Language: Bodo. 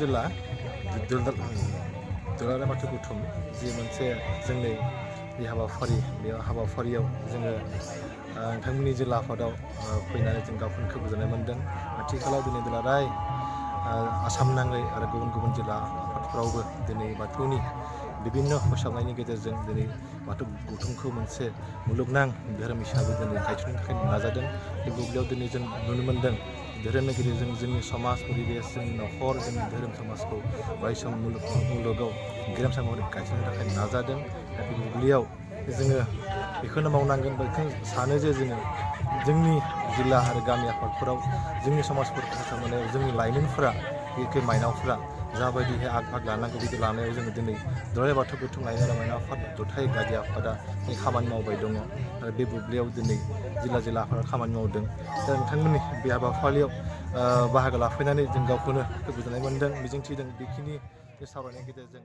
जिल्ला दुलाराय बाथौ गौथुम जि मोनसे जोंनि बे हाबाफारियाव जोङो नोंथांमोननि जिल्ला आफादाव फैनानै जों गावखौनो खोब गोजोननाय मोन्दों। आथिखालाव दिनै दुलाराय आसाम नाङै आरो गुबुन गुबुन जिल्ला आफादफोरावबो दिनै बाथौनि बिभिन्न फोसाबनायनि गेजेरजों दिनै बाथौ गौथुमखौ मोनसे मुलुगनां धोरोम हिसाबै दिनै गायसननो थाखाय नाजादों। बे बुब्लियाव दिनै जों नुनो मोन्दों धोरोमनि गेजेरजों जोंनि समाज परिबेस जोंनि न'खर जोंनि धोरोम समाजखौ अरायसम मुलुगाव गेरेमसा महरै गायसननो थाखाय नाजादों। दा बे बुब्लियाव जोङो बेखौनो मावनांगोन बेखौनो सानो जे जोङो जोंनि जिल्ला आरो गामि आफादफोराव जोंनि समाजफोरखौ फोसाबनायाव जोंनि लाइमोनफोरा एखे माइनावफोरा जाबायदिहाय आग लानांगौ बिदि लानायाव जोङो दिनै दुलाराय बाथौ गौथुम लाइमोन माइनाव आफाद जथाय गागि आफादा खामानि मावबाय दङ आरो बे बुब्लियाव दिनै जिल्ला आफादा खामानि मावदों। दा नोंथांमोननि बे हाबाफारियाव बाहागो लाफैनानै जों गावखौनो गोजोननाय मोन्दों, मिजिंथिदों बेखिनि बे सावरायनायनि गेजेरजों